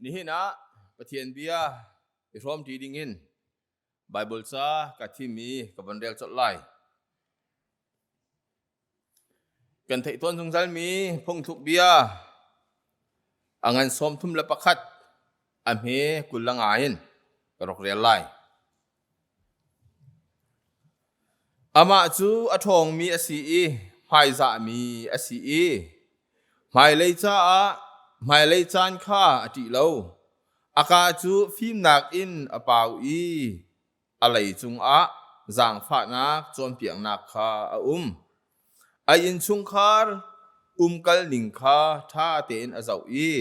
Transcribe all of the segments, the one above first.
Nihin ah Pathian bia i hrawmṭi dingin Baibal ca ka thimmi ka von rel colh lai. Kan theih tawn zungzalmi phungthluk bia a ngan 31 a hme 25 in ka rak rel lai. Amah cu a ṭhawngmi a si i hmaizahmi a si i hmailei caah hmailei caan kha a ṭih lo. A kaa cu fimnak in a pau i a lei cungah zaangfahnak cawnpiaknak kha a um. A innchungkhar umkal ning kha ṭha tein a zoh i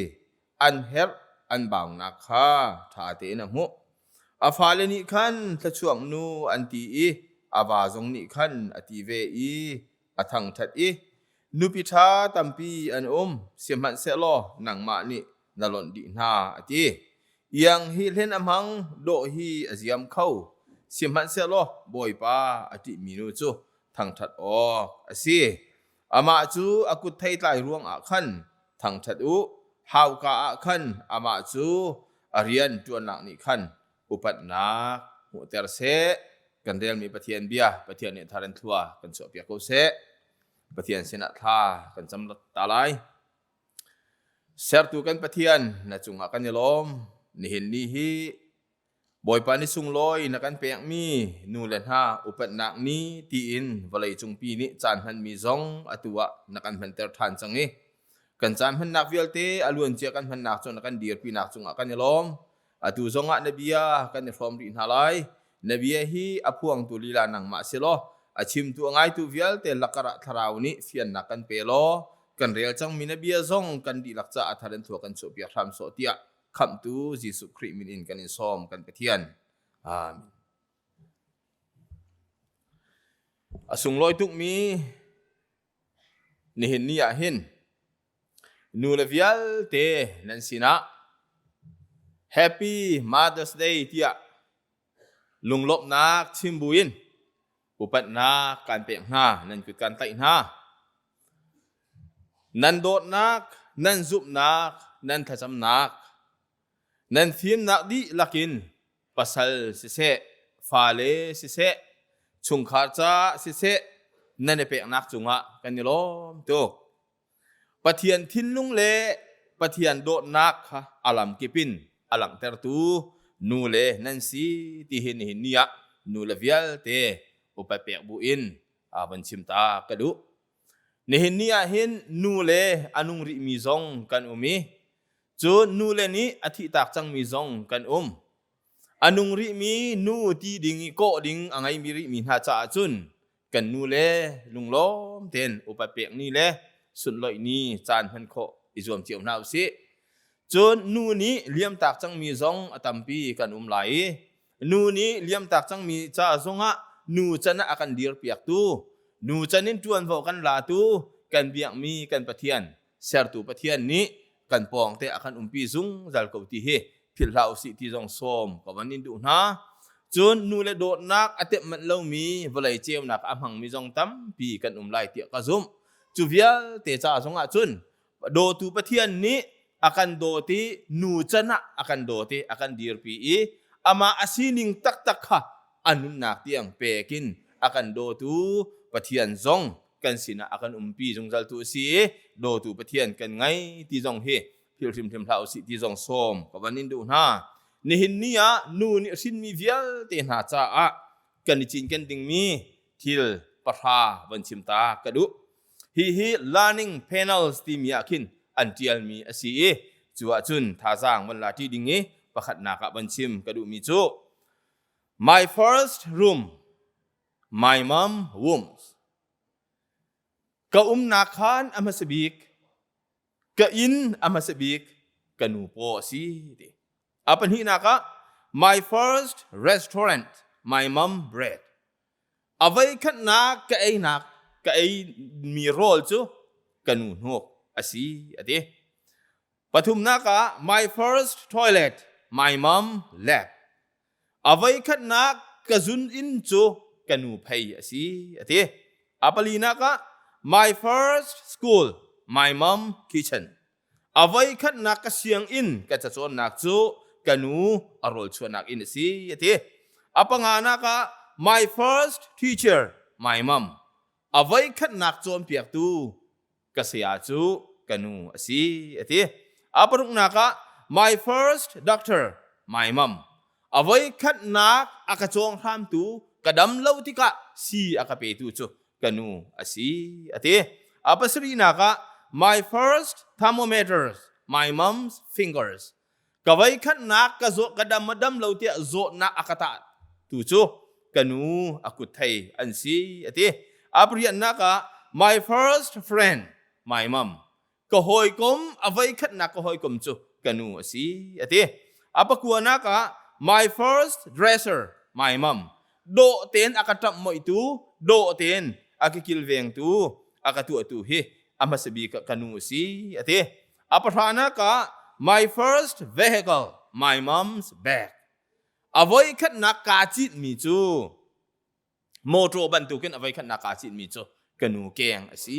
an herh an baunak kha ṭha tein a hmuh. A fale nih khan thluachuak nu an ti i a va zong nih khan a ti ve i a thangṭhat i nupi ṭha tampi an um, sihmanhsehlaw nangmah nih na lonh dih hna, a ti. Iang hi hlen a hmang, dawh hi a ziam kho, sihmanhsehlaw Bawipa a ṭihmi nu cu thangṭhat awk a si. Amah cu a kut theitlai ruangah khan thangṭhat u, hauka ah khan amah cu a rian ṭuannak nih khan upatnak hmuhter seh. Kan relmi Pathian bia Pathian nih thar in thlua kan chuahpiak ko seh. Pathian sinah thla kan cam ta lai. Sertu kan Pathian, na cungah kan i lawm. Nihin ni hi Bawipa ni sunglawi na kan pekmi nu le hna upatnak ni tiin vawlei cungpi nih caan hmanmi zong atu ah na kan hmanter ṭhan cang i kan caan hmannak vialte a luancia kan hmannak cu na kan dirpinak cungah kan i lawm. Atu zongah na bia kan i hrawm rih hna lai. Na bia hi a phuangtu lila nangmah si law a chimtu a ngaitu vialte lakar ah thlarau nih fiannak kan pe law kan rel cangmi na bia zong kan dihlak caah a thar in thua kan chuahpiak hram sawh tiah Khamhtu Jesuh Khrih min in kan in sawm kan Pathian. Amen. A sunglawi tukmi nihin ni ah hin nu le vialte nan sinah Happy Mother's Day tiah lunglawmhnak chim buin upatnak kan pek hna, nan kut kan tlaih hna. Nan dawtnak, nan zumhnak, nan thlacamnak, nan fimnak dihlak in pasal siseh, fale siseh, chungkhar caah siseh, nan i peknak cungah kan i lawm tuk. Pathian thinlung le Pathian dawtnak kha a lamkip in a langhtertu nu le nan si ti hi nihin ni ah nu le vialte upat pek bu in van chim ta ka duh. Nihin ni ah hin nu le a nung rihmi zong kan um i cun nu le nih a thihtak cangmi zong kan um. A nung rihmi nu ti ding i kawh ding a ngeimi rihmi hna caah cun kan nu le lunglawm tein upat pek ni le sunhlawih ni caan hman khawh i zuam cio hna usih. Cun nu nih liamtak cangmi zong a tampi kan um lai i nu nih liamtak cangmi ca zongah nu can ah a kan dirpiaktu, nu can in ṭuanvo kan latu kan biakmi kan Pathian sertu Pathian nih kan pawngte a kan umpi zungzal ko ti hi philh hlah usih ti zong sawm ka van in duh hna. Cun nu le dawtnak a tep manh lomi vawlei ceunak a hmangmi zong tampi kan um lai tiah ka zumh. Cu vialte ca zong ah cun dawtu Pathian nih a kan dawt i nu can ah a kan dawt i a kan dirpi i amah a sining taktak kha a nunnak tiang pek in a kan dawtu Pathian zong kan sinah a kan umpi zungzal tu a si i dawtu Pathian kan ngei ti zong hi philh hrimhrim hlah usih ti zong sawm ka van in duh hna. Nihin ni ah nu nih hrinmi vialte hna caah kan i cinken dingmi thil pahra van chim ta ka duh. Hihi learning panels timi ah khin an ṭialmi a si i cu ahcun thazaang van la ṭi ding i pakhatnak ah van chim ka duhmi cu My first room, my mom womb. Ka umnak khan a hmasa bik, ka inn a hmasa bik ka nu paw a si ti. A pahnihnak ah my first restaurant, my mom bread. A voikhatnak ka einak ka ei mi rawl cu ka nu hnuk a si a ti. Pathumnak ah my first toilet, my mom lap. A voikhatnak ka zun inn cu ka nu phei a si a ti. A palinak ah my first school, my mom kitchen. A voikhatnak ka sianginn ka cacawnnak cu ka nu a rawl chuahnak inn a si a ti. A panganak ah my first teacher my mom. A voikhatnak cawnpiaktu ka saya cu ka nu a si a ti. A paruknak ah my first doctor my mom. A voikhatnak a ka cawng hramtu ka dam lo tikah si a ka petu cu ka nu a si a ti. A pasarihnak ah my first thermometers my mom's fingers ka voikhatnak ka zawh ka dam a dam lo tiah zawtnak a ka tah tu cu ka nu a kut thei an si a ti. A pariatnak ah my first friend my mom ka hawikom a voikhatnak ka hawikom cu ka nu a si a ti a pakuanak ah my first dresser my mom dawh tein a ka ṭamh moihtu dawh tein a ka kilvengtu a ka tuahtu hi a hmasa bik ka nu a si a ti a pahranak ah my first vehicle my mom's bag a voikhatnak kaa citmi cu Mawṭaw bantukin a voikhatnak aa citmi cu ka nu keng a si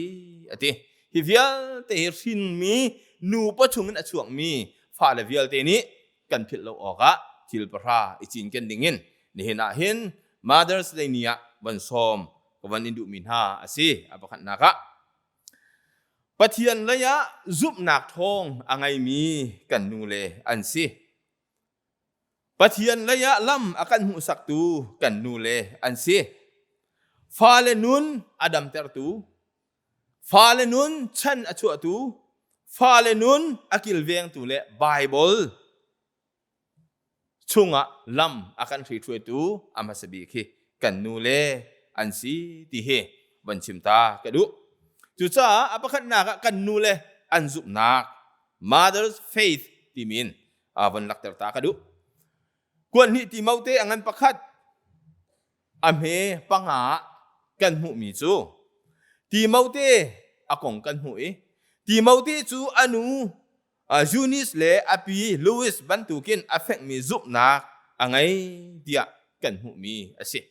a ti. Hi vialte hi hrinmi nupa chungin a chuakmi fale vialte nih kan philh lo awkah thil pahra i cinken dingin nihin ah hin Mother's Day ni ah van sawm ka van in duhmi hna a si. A pakhatnak ah Pathian lei ah zumhnak ṭhawng a ngeimi kan nule an si. Pathian lei ah lam a kan hmuhsaktu kan nule an si. Fale nun a damtertu, fale nun chan a chuahtu, fale nun a kilvengtu le Baibal chungah lam a kan hruaitu a hmasa bik hi kan nule an si ti hi van chim ta ka duh. Cucaah a pakhatnak ah kan nule an zumhnak mother's faith timi in von lakter ta ka duh. Kuan hnih ti mote a ngan pakhat a hme panga kan hmuhmi cu Timote a kong kan hmuh i Timote cu a nu Eunice le a pi Louis bantukin a fekmi zumhnak a ngei tiah kan hmuhmi a si.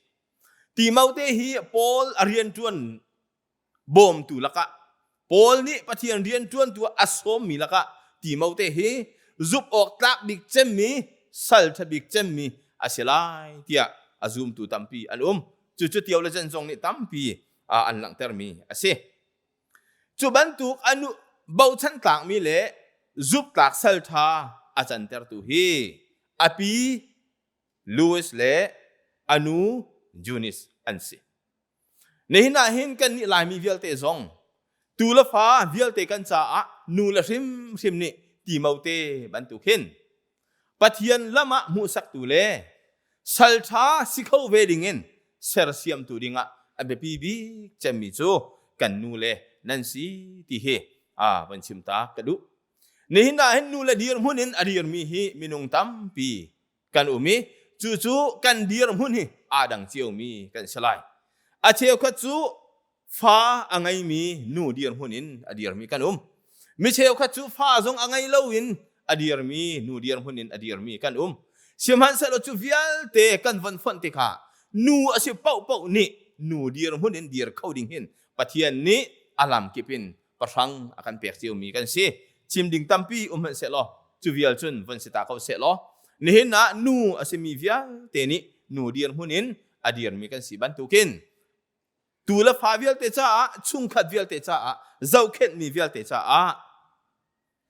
Timote hi Paul a rianṭuan bawmtu lakah Paul nih Pathian rianṭuantu a sawmmi lakah Timote hi zumh awk tlak bik cemmi sal ṭha bik cemmi a si lai tiah a zumtu tampi an um. Cucu theologian zong nih tampi an langhtermi a si. Cu bantuk a nu bochan tlakmi le zumhtlak sal ṭha a cantertu hi a pi Louis le a nu Eunice an si. Nihin ah hin kannih Laimi vialte zong tu le fa vialte kan caah nu le hrimhrim nih Timote bantuk hin Pathian lam ah hmuhsaktu le sal ṭha si kho ve dingin sersiamtu dingah a biapi bik cemmi cu kan nu le nan si ti hi a van chim ta ka duh. Nihin ah hin nu le dirhmun in a dirmi hi minung tampi kan um i cucu kan dirhmun hi aa dang ciomi kan si lai. A cheukhat cu fa a ngeimi nu dirhmun in a dirmi kan um. Mi cheukhat cu fa zong a ngei loin a dirmi nu dirhmun in a dirmi kan um. Sihmanhsehlaw cu vialte kan von fonh tikah nu a si paohpaoh nih nu dirhmun in dir kho ding hin Pathian nih a lamkip in pahrang a kan pek ciomi kan si. Chim ding tampi um hmanh sehlaw cu vial cun von si ta ko sehlaw nihin ah nu a simi vialte nih nu dirhmun in a dirmi kan si bantukin tu le fa vialte caah chungkhat vialte caah zohkhenhmi vialte caah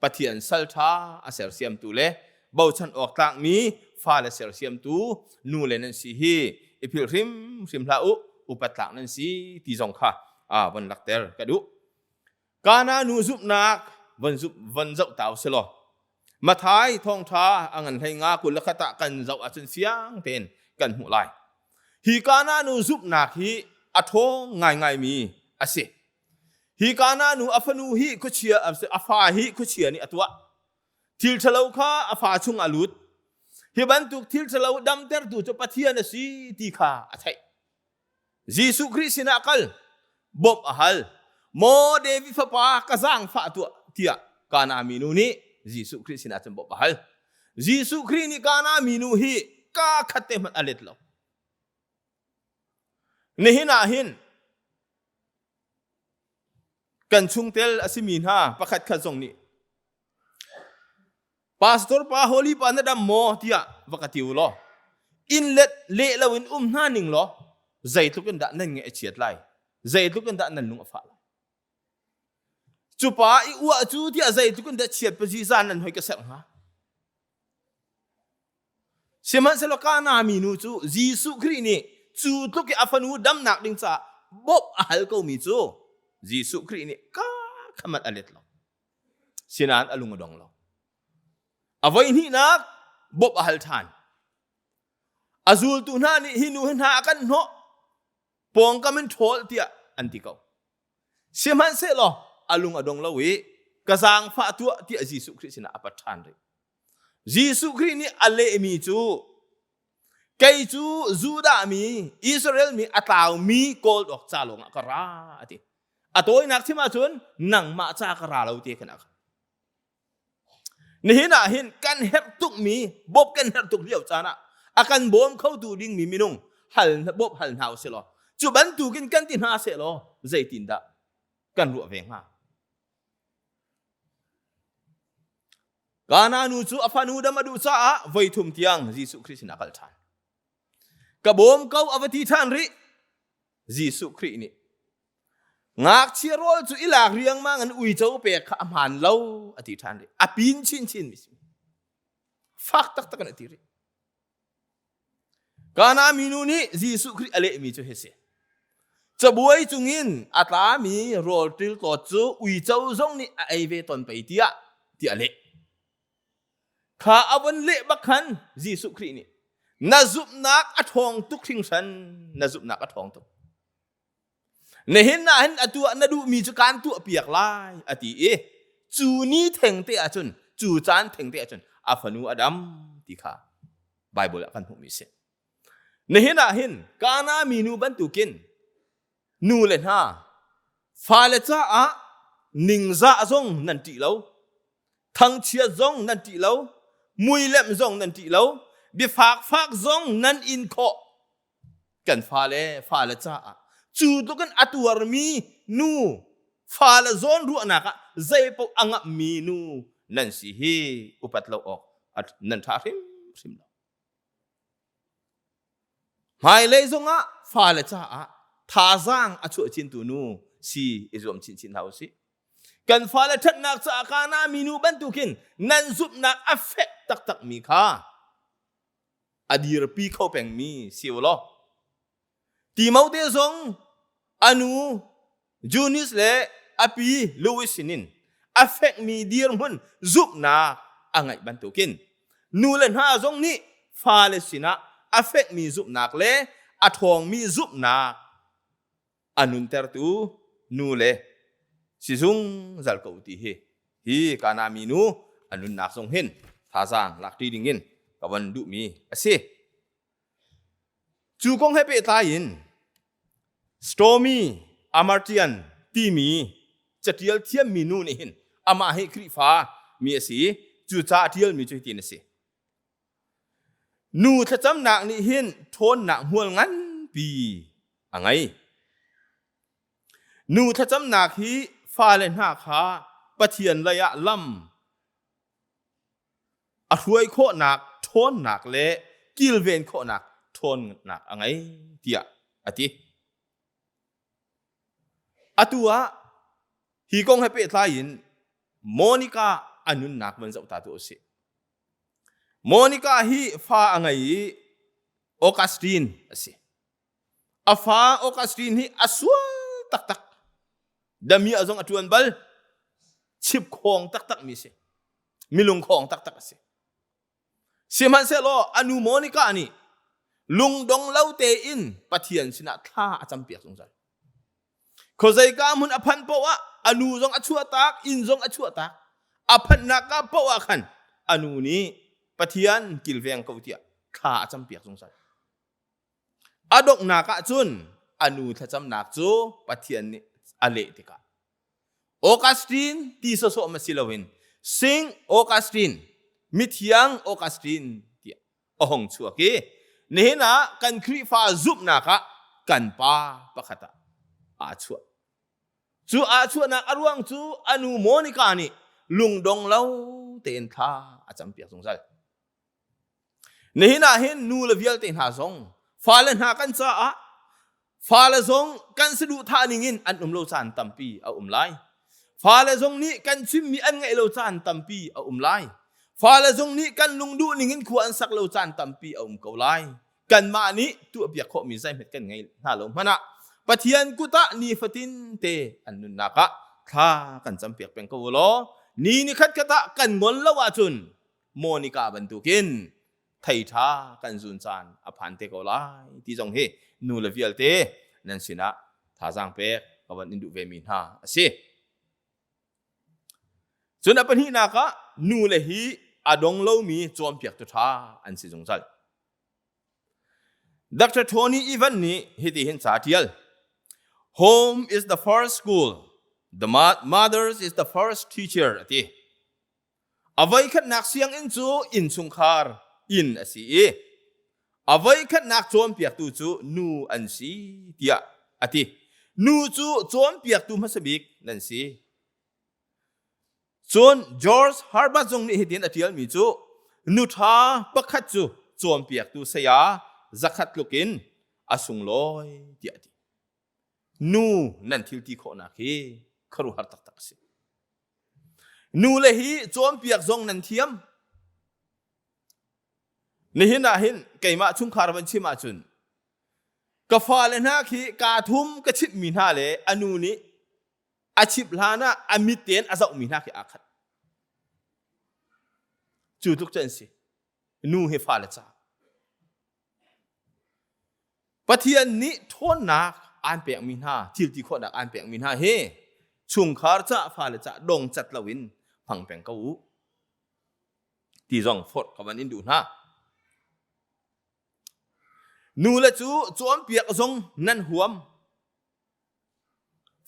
Pathian salṭha a sersiamtu le bochan awk tlakmi fale sersiamtu nu le nan si hi i philh hrimhrim hlah u upat tlak nan si ti zong kha von lakter ka duh. Kana nu zumhnak von zumh von zoh ta u silaw Mathai thawngṭha a ngan hlei nga 21 ah kan zoh ahcun fiang tein kan hmuh lai. Hi Kana nu zumhnak hi a ṭhawng ngaingaimi a si. Hi Kana nu a fanu hi khuachia a fa hi khuachia nih a tuah. Thil ṭhalo kha a fa chung a lut. Hi bantuk thil ṭhalo damtertu cu Pathian a si ti kha a theih. Jesuh Khrih sinah kal, bawmh a hal. Maw David fapa ka zaangfah tuah tiah Kana minu nih Jesuh Khrih sinah cun bawmh a hal. Jesuh Khrih nih Kana minu hi kaa khat te hmanh a let lo. Nihin ah hin kan chungtel a simi hna pakhat khat zong nih Pastor pa Holy pa na dam maw tiah va ka ti u law inn let leh loin um hna ning law zeitluk in dah nan ngaih a chiat lai zeitluk in dah nan lung a fah lai cu pa i uah cu tiah zeitluk in dah chiat pazi zan nan hoi ka serh hnga Sihmanhsehlaw Kana minu cu Jesuh Khrih nih cu tluk i a fanu damnak ding caah bawmh a hal komi cu Jesuh Khrih nih ka khamat a let lo. Sinain a lung a dong lo. A voi hnihnak bawmh a hal ṭhan. A zultu hna nih hi nu hi hna a kan hnawh pawngkam in ṭhawl tiah an ti ko. Sihmanhsehlaw a lung a dong lo i ka zaangfah tuah tiah Jesuh Khrih sinah a pat ṭhan rih. Jesuh Khrih nih a lehmi cu kei cu Judah mi Israel mi a tlaumi kawl awk ca lawngah ka ra a ti. A tawinak chim ahcun nangmah ca ka ra lo ti khan a Nihin ah hin kan herh tukmi bawp kan herh tuk lio caan ah a kan bawm khotu dingmi minung hal bawp hal hna usih law cu bantukin kan ti hna seh law zeitindah kan ruah ve hnga? Kana nu cu a fanu dam a duh caah voithum tiang Jesuh Khrih sinah a kal ṭhan. Ka bawm ko a va ti ṭhan rih. Jesuh Khrih nih ngakchia rawl cu i lak riangmang in uico pek kha a hmaan lo a ti ṭhan rih. A pin chinchin mi si. Fak taktak in a ti rih. Kana minu nih Jesuh Khrih a lehmi cu hi si. Cabuai cungin a tlami rawl ṭiltlawt cu uico zong nih a ei ve tawn pei tiah tiah a leh. Kha a von leh bak khan Jesuh Khrih nih na zumhnak a ṭhawng tuk hringhran na zumhnak a ṭhawng tuk. Nihin ah hin atu ah na duhmi cu kaan tuahpiak lai a ti i cu ni thengte ahcun cu caan thengte ahcun a fanu a dam ti kha Baibal ah kan hmuhmi a si. Nihin ah hin Kana minu bantukin nu le hna fale caah ningzah zong nan ṭih lo, thangchiat zong nan ṭih lo, muilem zong nan ṭih lo, biafakfak zong nan in khawh kan fale fale caah cu tluk in a tuarmi nu fale zawn ruahnak ah zeipaoh a ngamhmi nu nan si hi upat lo awk nan ṭha hrimhrim lo. Hmailei zongah fale caah thazaang a chuah chintu nu si i zuam chinchin hna usih. Kan fale ṭhatnak caah kana minu bantukin nan zumhnak a fek taktakmi kha a dirpi kho pengmi si u law Timote zong a nu Junis le a pi Louis sinin a fekmi dirhmun zumhnak a ngeih bantukin nu le hna zong nih fale sinah a fekmi zumhnak le a ṭhawngmi zumhnak a nuntertu nu le si zungzal ko ti hi hi Kana minu a nunnak zong hin thazaang lakṭi dingin ka von duhmi a si. Cu kong he pehtlai in Stormy Amartyan timi catial thiammi nu nih hin amah hi Khrihfa mi a si i cu ca a ṭialmi cu hitin a si. Nu thlacamnak nih hin ṭhawnnak hmual nganpi a ngei. Nu thlacamnak hi fale hna kha Pathian lei ah lam a hruai khawhnak ṭhawnnak le kilven khawhnak ṭhawnnak a ngei tiah a ti. Atu ah hi kong he pehtlai in Monica a nunnak van zoh ta tu usih. Monica hi fa a ngei i Augustine a si. A fa Augustine hi a sual taktak. Damiah zong a ṭuan bal. Chip khawng taktak mi si. Milung khawng taktak a si. Sihmanhsehlaw a nu Monica nih lungdong lo tein Pathian sinah thla a campiak zungzal. Khuazeika hmun a phanh paoh ah a nu zong a chuahtak, inn zong a chuahtak. A phanhnak ka paoh ah khan a nu nih Pathian kilveng ko tiah thla a campiak zungzal. A donghnak ah cun a nu thlacamnak cu Pathian nih a leh tikah Augustine ti sawsawh ma si loin Saint Augustine mithiang Augustine tiah a hung chuak i nihin ah kan Khrihfa zumhnak ah kan pa pakhat ah aa chuah. Cu aa chuahnak a ruang cu a nu Monica nih lungdong lo tein thla a campiak zungzal. Nihin ah hin nu le vialte hna zong fale hna kan caah fale zong kan saduhthah ning in an um lo caan tampi a um lai. Fale zong nih kan chimmi an ngaih lo caan tampi a um lai. Fale zong nih kan lungduh ning in khua an sak lo caan tampi a um ko lai. Kanmah nih tuahpiak khawhmi zeihmanh kan ngei hna lo hmanh ah Pathian kut ah nifatin te an nunnak ah thla kan campiak peng ko u law ni ni khat khat ah kan ngol lo ahcun Monica bantukin thei ṭha kan zun caan a phan te ko lai ti zong hi nu le vialte nan sinah thazaang pek ka van in duh ve mi hna a si. Cun a pahnihnak ah nu le hi a dong lomi cawnpiaktu ṭha an si zungzal. Dr. Tony Evan nih hitihin ca a ṭial. Home is the first school. The mother is the first teacher a ti. A voikhatnak sianginn cu innchungkhar inn a si i a voikhatnak cawnpiaktu cu nu an si tiah a ti. Nu cu cawnpiaktu hmasa bik nan si. Cun George Herbert zong nih hitin a ṭialmi cu nu ṭha pakhat cu cawnpiaktu saya zakhat tluk in a sunglawi tiah a ti. Nu nan thil ti khawhnak hi khuaruahhar taktak a si. Nule hi cawnpiak zong nan thiam. Nihin ah hin keimah chungkhar van chim ahcun ka fale hna khi kaa thum ka chimhmi hna le a nu nih a chimh hlan ah a mit tein a zohmi hna khi aa khat. Cu tluk cu an si. Nu hi fale ca. Pathian nih ṭhawnnak aan pekmi hna, thil ti khawhnak aan pekmi hna hi chungkhar cah fale cah dong cat loin hmang peng ko u ti zong forh ka van in duh hna. Nu le cu cawnpiak zong nan huam.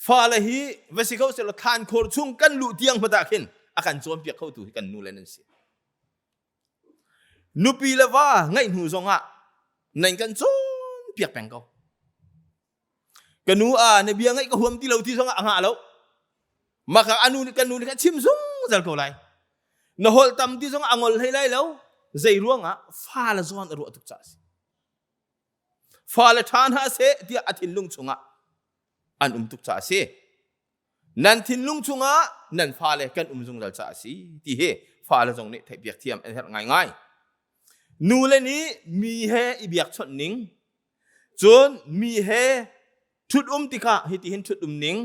Fale hi va si kho sehlaw thlankhor chung kan luh tiang hmanh ah khin a kan cawnpiak khotu hi kan nu le nan si. Nupi le va ngeih hnu zongah nan kan cawnpiak peng ko. Ka nu a na bia ngaih ka huam ti lo ti zongah a ngah lo. Maka anu nih kan nu nih khan chim zungzal ko lai. Na holh tam ti zongah a ngol hlei lai lo. Zei ruangah fa le zawn a ruah tuk caah a si. Fale ṭha hna seh tiah a thinlung chungah an um tuk caah a si. Nan thinlung chungah nan fale kan um zungzal caah a si ti hi fale zong nih theihpiak thiam an herh ngaingai. Nule nih mi he i biakchawnh ning, cun mi he ṭhut um tikah hitihin ṭhut um ning,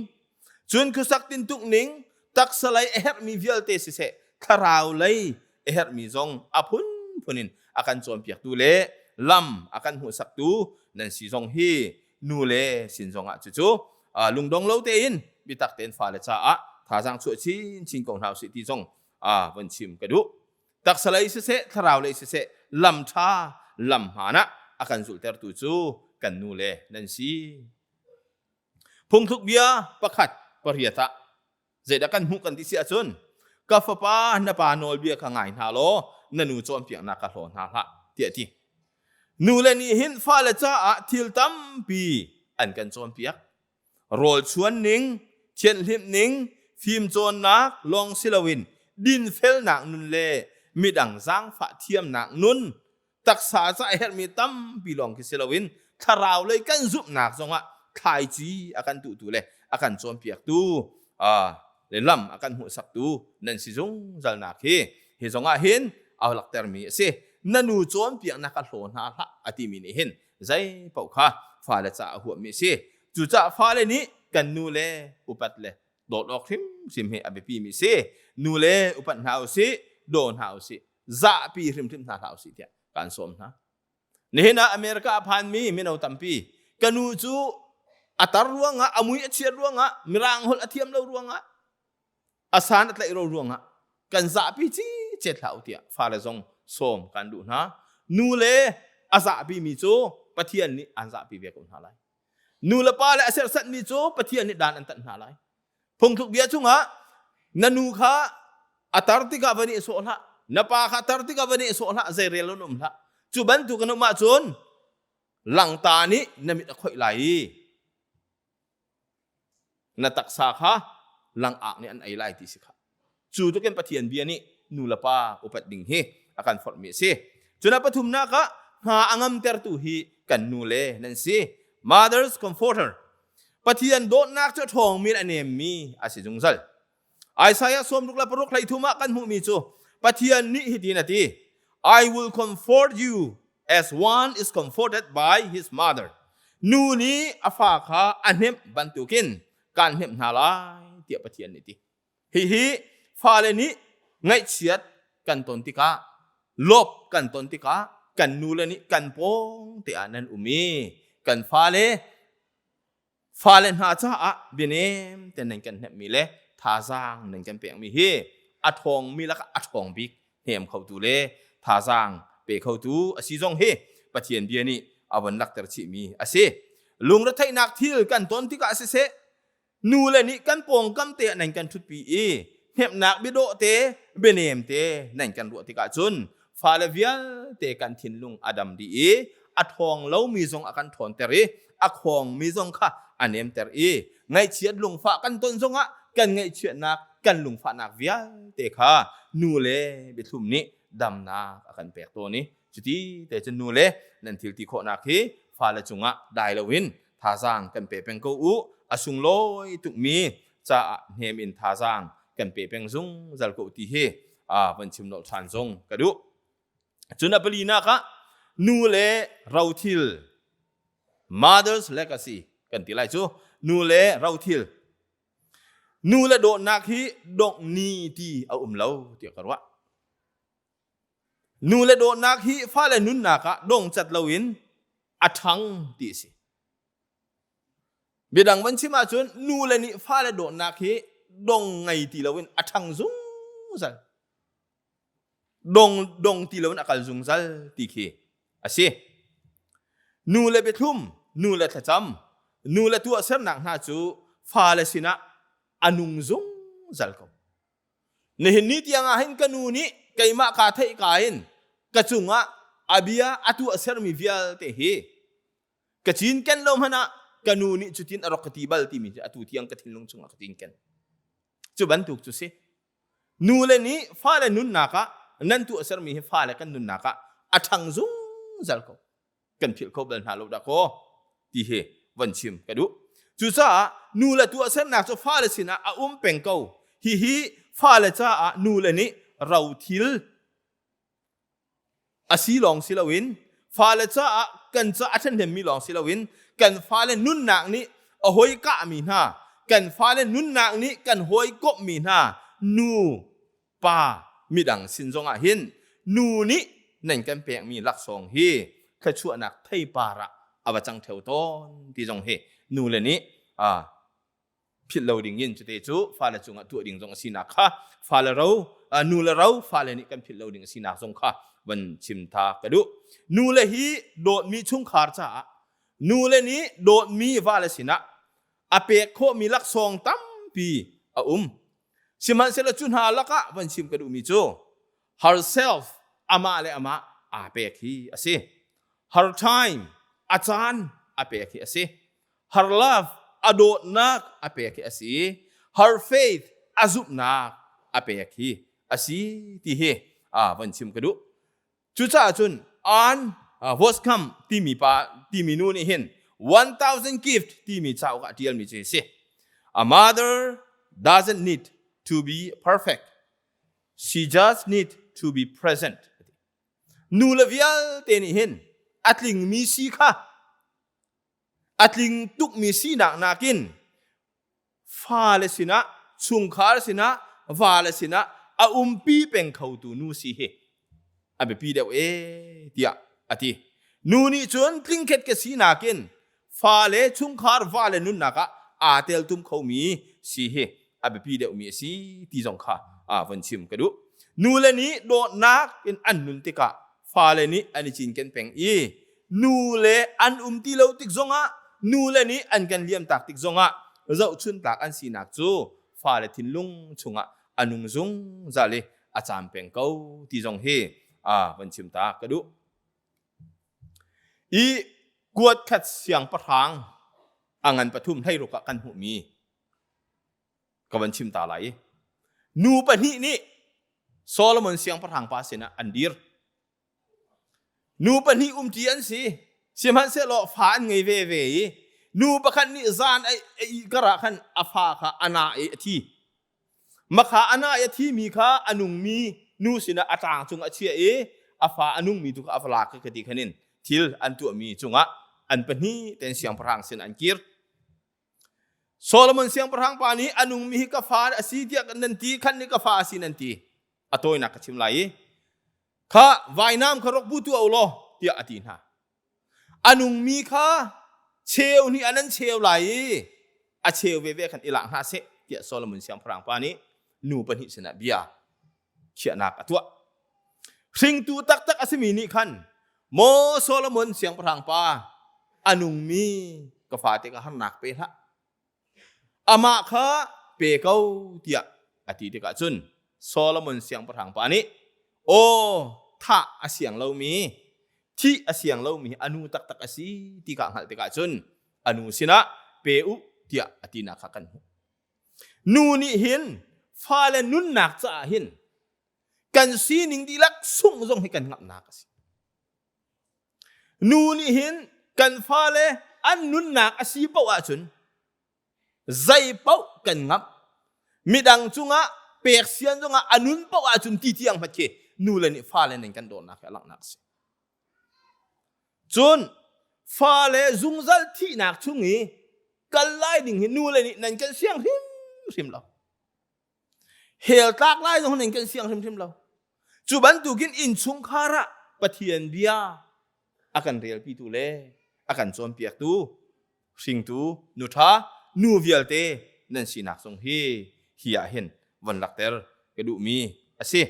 cun khuasak tintuk ning, taksa lei a herhmi vialte siseh, thlarau lei a herhmi zong a phunphun in a kan cawnpiaktu le lam a kan hmuhsaktu nan si zong hi nu le sin zongah cucu lungdong lo tein biatak tein fale caah thazaang chuah chinchin ko hna usih ti zong von chim ka duh. Taksa lei siseh, thlarau lei siseh, lam ṭha, lam hmaan ah a kan zulhtertu cu kan nu le nan si. Phungthluk bia pakhat pariat ah zeidah kan hmuh kan ti si ahcun ka fapa na pa nawlbia kha ngai hna law na nu cawnpiaknak kha hlaw hna hlah tiah ti. Nu le nih hin fale caah thil tampi an kan cawnpiak. Rawl chuan ning, thianhhlimh ning, fimcawnnak lawng si loin dinfelnak nun le midang zaangfah thiamnak nun taksa ca a herhmi tampi lawng khi si loin thlarau lei kan zumhnak zongah thlaici a kan tuhtu le a kan cawnpiaktu le lam a kan hmuhsaktu nan si zungzalnak hi hi zongah hin au laktermi a si. Na nu cawnpiaknak ka hlaw hna hlah a timi nih hin zei paoh kha fale caah a huammi a si. Cucaah fale nih kan nu le upat le dawt awk hrimhrim hi a biapimi a si. Nu le upat hna usih, daw hna usih, zahpi hrimhrim hna hlah usih tiah kaan sawm hna. Nihin ah America a phanmi mino tampi ka nu cu a tar ruangah, a mui a chiat ruangah, mirang holh a thiam lo ruangah, a san a tlaih ro ruangah kan zahpi ci cet hlah u tiah fale zong sawm kan duh hna. Nu le a zahpi mi cu Pathian nih an zahpi ve ko hna lai. Nu le pa le a serhsatmi cu Pathian nih dan an tat hna lai. Phungthluk bia chungah na nu kha a tar tikah va nih sawh hlah, na pa kha tar tikah va nih sawh hlah, zeirel in um hlah. Cu bantuk in um ahcun langta nih na mit a khoih lai i na taksa kha langak nih an ei lai ti si kha. Cu tukin Pathian bia nih nu le pa upat ding hi a kan forhmi a si. Cun a pathumnak ah hna a ngamtertu hi kan nu le nan si. Mother's Comforter. Pathian dawtnak cu a ṭhawngmi le a nemmi a si zungzal. Isaiah 66 13 ah kan hmuhmi cu Pathian nih hitin a ti I will comfort you as one is comforted by his mother. Nu nih a fa kha a hnemh bantukin kaan hnemh hna lai tiah Pathian nih ti. Hihi fale nih ngaihchiat kan ton tikah lawp kan ton tikah kan nule nih kan pawng te ah nan um i kan fale Fale hna caah bianem te nan kan hnemhmi le thazaang nan kan pekmi hi a ṭhawngmi lakah a ṭhawng bik hnem khotu le thazaang pe khotu a si zong hi Pathian bia nih a von lakter chihmi a si. Lungretheihnak thil kan ton tikah siseh, nule nih kan pawngkam te ah nan kan ṭhutpi i hnemhnak biadawh te bianem te nan kan ruah tikah cun fale vialte kan thinlung a dam dih i a ṭhawng lomi zong a kan ṭhawnter i a khawngmi zong kha a nemter i ngaihchiat lungfah kan ton zongah kan ngaihchiatnak kan lungfahnak vialte kha nu le biathlum nih damnak a kan pek tawn i cuti te cun nu le nan thil ti khawhnak hi fale cungah dai loin thazaang kan pe peng ko u a sunglawi tukmi caah hnem in thazaang kan pe peng zungzal ko ti hi a van chim nolh ṭhan zong ka duh. Cun a palinak ah nu le rothil mother's legacy kan ti lai cu nu le rothil nu le dawtnak hi dongh ni ti a um lo tiah ka ruah. Nu le dawtnak hi fale nunnak ah dong cat loin a ṭhang ti a si. Biadang van chim ahcun nu le nih fale dawtnak hi dong ngei ti loin a ṭhang zungzal. Dong dong ti loin a kal zungzal ti khi a si. Nu le biathlum, nu le thlacam, nu le tuahsernak hna cu fale sinah a nung zungzal ko. Nihin ni tiang ah hin ka nu nih keimah kaa theih ka in ka cungah a bia a tuahsermi vialte hi ka cinken lo hmanh ah ka nu nih cutin a rak ka ti bal timi cu atu tiang ka thinlung chungah ka cinken. Cu bantuk cu si. Nu le nih fale nunnak ah nan tuahsermi hi fale kan nunnak ah a ṭhang zungzal ko. Kan philh kho bal hna lo dah kaw ti hi van chim ka duh. Cucaah nu le tuahsernak cu fale sinah a um peng ko. Hihi fale caah nu le nih rothil a si lawng si loin fale caah kan ca a ṭhahnemmi lawng si loin kan fale nunnak nih a hoi kahmi hna kan fale nunnak nih kan hawi komhmi hna nu pa midang sin zongah hin nu nih nan kan pekmi laksawng hi thluachuahnak theipar ah a va cang ṭheo tawn ti zong hi nu le nih philh lo ding in cute cu fale cungah tuah ding zong a sinak kha fale ro nu le ro fale nih kan philh lo ding a sinak zong kha van chim tha ka duh. Nu le hi dawtmi chungkhar caah nu le nih dawtmi vale sinah a pek khawhmi laksawng tampi a um. Sihmanhsehlaw cu hna lakah van chim ka duhmi cu herself amah le amah aa pek hi a si. Her time a caan a pek hi a si. Her love a dawtnak a pek hi a si. Her faith a zumhnak a pek hi a si ti hi a van chim ka duh. Cucaah cun Ann Voskamp timi pa timi nu nih hin 1000 gift timi cauk ah ṭialmi cu a si. A mother doesn't need to be perfect. She just need to be present. Nu le vialte nih hin a tlingmi si kha a tling tukmi sinak nakin fale sinah chungkhar sinah vale sinah a umpi peng khotu nu si hi a biapi deuh ee tiah a ti. Nu nih cun tlingkhet ka si nakin fale chungkhar vale nunnak ah aa teltum khomi si hi a biapi deuhmi a si ti zong kha a von chim ka duh. Nule nih dawtnak in an nun tikah fale nih an i cinken peng i nule an um ti lo tik zongah nule nih an kan liamtak tik zongah zohchuntlak an sinak cu fale thinlung chungah a nung zungzal i a caam peng ko ti zong hi a van chim ta ka duh. I kuat khat siangpahrang a ngan pathum hleiruk ah kan hmuhmi ka van chim ta lai i nu pahnih nih Solomon siangpahrang pa sinah an dir. Nu pahnih umṭi an si. Sihmanhsehlaw fa an ngei veve i nu pakhat nih zan a ih karah khan a fa kha a na i a thi. Makha a na i a thimi kha a nungmi nu sinah a ṭang cung a chiah i a fa a nungmi tu kha a va lak i ka ti khan in thil an tuahmi cungah an pahnih tein siangpahrang sin an kir. Solomon siangpahrang pa nih a nungmi hi ka fa a si tiah nan ti khan nih ka fa a si nan ti. A tawinak ka chim lai i kha vainam kha rok bu tuah u law tiah a ti hna. A nungmi kha cheu nih an an cheu lai i a cheu veve khan i lak hna seh tiah Solomon siangpahrang pa nih nu pahnih sinah bia khiahnak a tuah. Hringtu taktak a simi nih khan maw Solomon siangpahrang pa a nungmi ka fate ka harnak pe hlah amah kha pe ko tiah a ti tikah cun Solomon siangpahrang pa nih aw thah a siang lomi thih a siang lomi a nu taktak a si ti ka hngalh tikah cun a nu sinah pe u tiah a tinak kha kan hmuh. Nu nih hin fale nunnak caah hin kan sining dihlak sungh zong hi kan ngamhnak a si. Nu nih hin kan fale an nunnak a si paoh ahcun zei paoh kan ngamh. Midang cungah pek sian zongah a nun paoh ahcun ti tiang hmat khi nu le nih fale ning kan dawtnak hi a langhnak a si. Cun fale zungzal thihnak chung i kal lai ding hi nu le nih nan kan siang hrimhrim lo. Hell tlak lai zong nan kan siang hrimhrim lo. Cu bantukin innchungkhar ah Pathian bia a kan relpitu le a kan cawnpiaktu hringtu nu ṭha nu vialte nan sinak zong hi hi ah hin von lakter ka duhmi a si.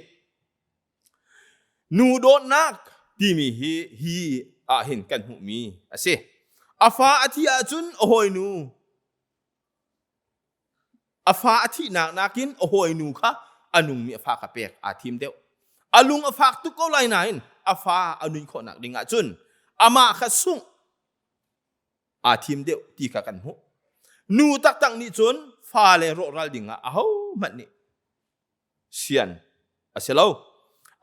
Nu dawtnak timi hi hi ah hin kan hmuhmi a si. A fa a thih ahcun a hawinu A fa a thihnak nakin a hawinu kha a nungmi a fa kha pek aa thim deuh. A lung a fak tuk ko lai nain a fa a nun khawhnak ding ahcun amah kha sungh aa thim deuh ti kha kan hmuh. Nu taktak nih cun fale rawhral dingah ahohmanh nih sian a si lo.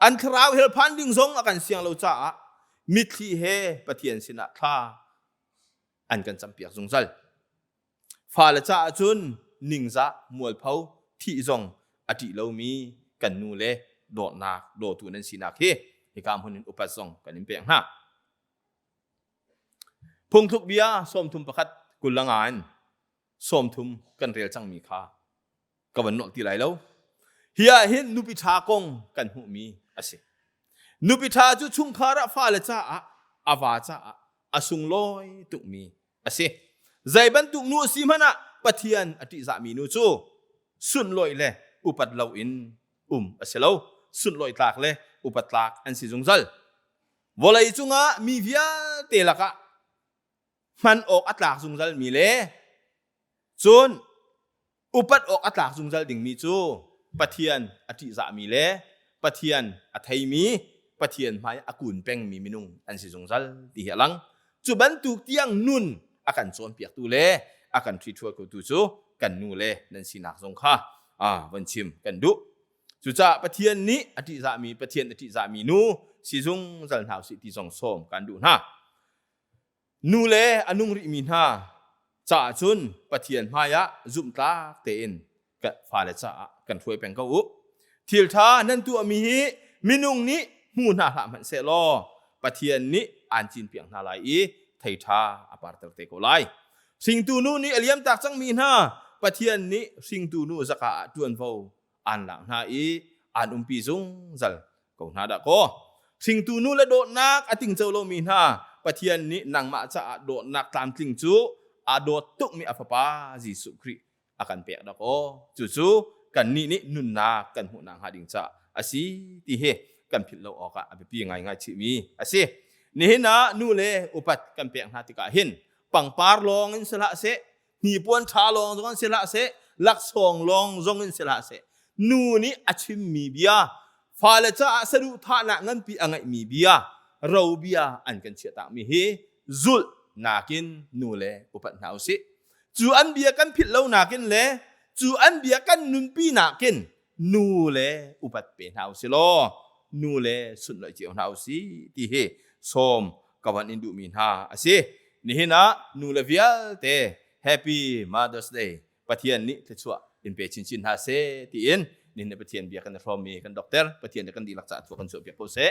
An thlarau helphan ding zong a kan siang lo caah mitthli he Pathian sinah thla an kan campiak zungzal. Fale caah cun ningzah mualpho thih zong a ṭih lomi kan nu le dawtnak dawtu nan sinak hi hika hmun in upat zong kan in pek hna. Phungthluk bia 31 25 in 30 kan rel cangmi kha ka van nolh ti lai lo. Hi ah hin nupi ṭha kong kan hmuhmi a si. Nupi ṭha cu chungkhar ah fale caah a va caah a sunglawi tukmi a si. Zei bantuk nu a si hmanh ah Pathian a ṭihzahmi nu cu sunlawih le upat loin um a si lo. Sunlawih tlak le upat tlak an si zungzal. Vawlei cungah mi vialte lakah hman awk a tlak zungzalmi le cun upat awk a tlak zungzal dingmi cu Pathian a ṭihzahmi le Pathian a theimi, Pathian hmai a kun pengmi minung an si zungzal ti hi a lang. Cu bantuk tiang nun a kan cawnpiaktu le a kan ṭhiṭhual khotu cu kan nu le nan sinak zong kha von chim kan duh. Cucaah Pathian nih a ṭihzahmi, Pathian a ṭihzahmi nu si zungzal hna usih ti zong sawm kan duh hna. Nu le a nung rihmi hna caah cun Pathian hmaiah zumhtlak tein fale caah kan hruai peng ko u. Thil ṭha nan tuahmi hi minung nih hmu hna hlah hmanh seh law Pathian nih aan cinpiak hna lai i thei ṭha a parter te ko lai. Hringtu nu nih a liamtak cangmi hna Pathian nih hringtu nu zaka ah ṭuanvo aan lak hna i aan umpi zungzal ko hna dah kaw. Hringtu nu le dawtnak a tingco lomi hna Pathian nih nangmah caah dawtnak tlamtling cu aa dawt tukmi a fapa Jesuh Khrih a kan pek dah kaw. Cucu kannih nih nunnak kan hmuhnak hnga ding caah a si ti hi kan philh lo awkah a biapi ngaingai chihmi a si. Nihin ah nu le upat kan pek hna tikah hin pangpar lawng in si hlah seh hnipuan ṭha lawng zong in si hlah seh laksawng lawng zong in si hlah seh nu nih a chimmi bia fale caah saduhthahnak nganpi a ngeihmi bia ro bia an kan chiahtakmi hi zulh nakin nu le upat hna usih cu an bia kan philh lo nakin le cu an bia kan nunpi nakin. Nu le upat pe hna usih law nu le sunhlawih cio hna usih ti hi sawm ka van in duhmi hna a si. Nihin ah nu le vialte Happy Mother's Day, Pathian nih thluachuah in pe chinchin hna seh tiin nihin Pathian bia kan i hrawmmi kan doctor Pathian nih kan dihlak caah thua kan chuahpiak ko seh.